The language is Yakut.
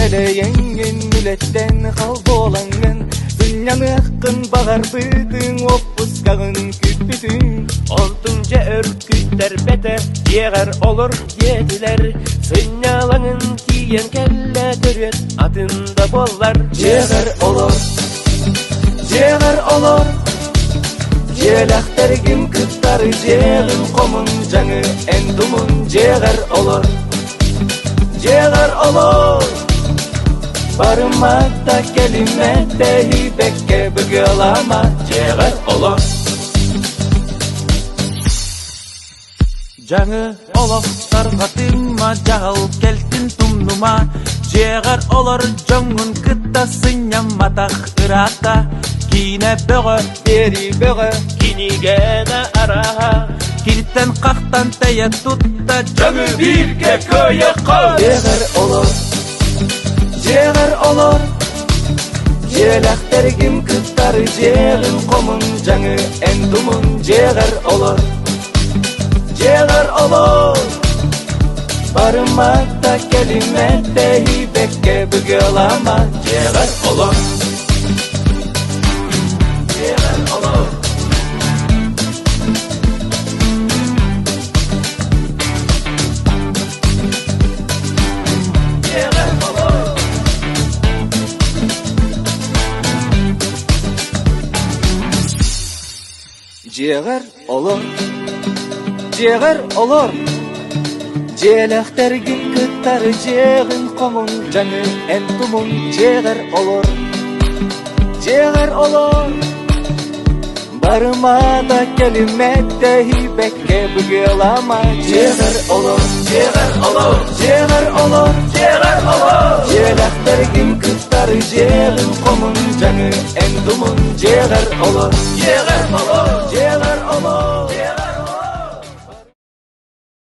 Кэлэйэҥҥин үлэттэн хал буолаҥҥын Сынньаныаххын баҕарбытыҥ уоппускаҕын күүппүтүҥ Онтуҥ дьэ өр күүттэрбэтэ, дьиэҕэр олор диэтилэр. Сынньалаҥын тиийэн кэллэ төрүөт атын да буоллар. Дьиэҕэр олор, дьиэҕэр олор, дьиэлэхтэргин кыттары дьиэҕин хомун дьаҥы эн тумун дьиэҕэр олор, дьиэҕэр олор. Барыма да кэлимэ тэһийбэккэ быгыалаама дьиэҕэр олор. Дьаҥы олох тарҕатыма, дьаһал кэлтин тумнума, дьиэҕэр олор дьоҥҥун кытта сынньамматах ыраата, киинэ бөҕө, Биэрии бөҕө, Кинигэ да арааһа, киниттэн хахтан тэйэ тутта, дьаҥы бииргэ кыайыахха! Дьиэҕэр олор, дьиэҕэр олор, дьиэлэхтэргин кыттары дьиэҕин хомун дьаҥы эн тумун дьиэҕэр олор, дьиэҕэр олор. Барыма да кэлимэ тэһийбэккэ быгыалаама дьиэҕэр олор, дьиэҕэр олор. Дьиэҕэр олор, дьиэҕэр олор, дьиэлэхтэргин кыттары дьиэҕин хомун дьаҥы эн тумун дьиэҕэр олор, дьиэҕэр олор. Барыма да кэлимэ тэһийбэккэ быгыалаама дьиэҕэр олор, Дьиэҕэр олор, дьиэҕэр олор, дьиэҕэр олор! дьиэлэхтэргин кыттары дьиэҕин хомун дьаҥы эн тумун дьиэҕэр олор, Дьиэҕэр олор!